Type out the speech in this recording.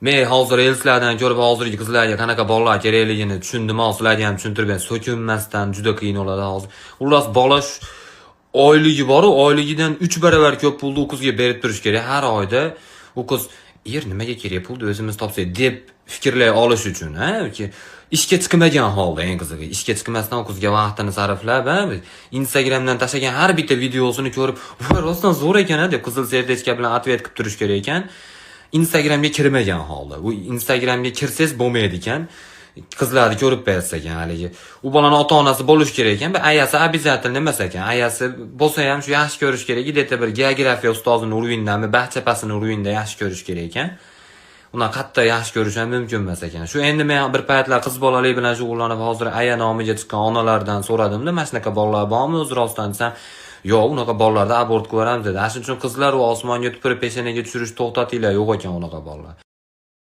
Men hozir reelslardan ko'rib, hozirgi qizlarga qanaqa bolalar kerakligini tushundim, hozir sizlarga ham tushuntirib beraman. So'kinmasdan juda qiyin bo'ladi hozir. Xullas, bola oyligi boru, oyligidan 3 barobar ko'p pulni u qizga berib turish kerak har oyda. U qiz "Er nimaga kerak pulni, o'zimiz topsak" deb fikrlay olish uchun, ha, ishga chiqmagan holda, eng qizig'i, ishga chiqmasdan u qizga vaqtini sarflab, ha, Instagramdan tashlagan har bitta videosini ko'rib, "Voy, rostdan zo'r ekan, a" deb qizil сердечко bilan ответ qilib turish kerak ekan. Instagramga kirmagan holda. U Instagramga kirsangiz bo'lmaydi ekan. Qizlarni ko'rib bersa ekan haligi. U bolani ota-onasi bo'lishi kerak ekan, bir ayasi обязательно emas ekan. Ayasi bo'lsa ham, shu yaxshi ko'rish kerak. Где-то bir geografiya ustozini уровень dami, bachchapasini уровень da yaxshi ko'rish kerak ekan. Undan qattiq yaxshi ko'rish ham mumkin emas ekan. Shu endi men bir paytlar qiz bolalik bilan shug'ullanib, hozir aya nomiga chiqqan onalardan so'radimda, mana shunaqa bolalar bormi o'zi rostdan desam, "Yo'q, unaqa bolalarni abort qilib yuboramiz" dedi. Shuning uchun qizlar, u osmonga tupurib peshonaga tushirish to'xtatinglar, yo'q ekan unaqa bolalar.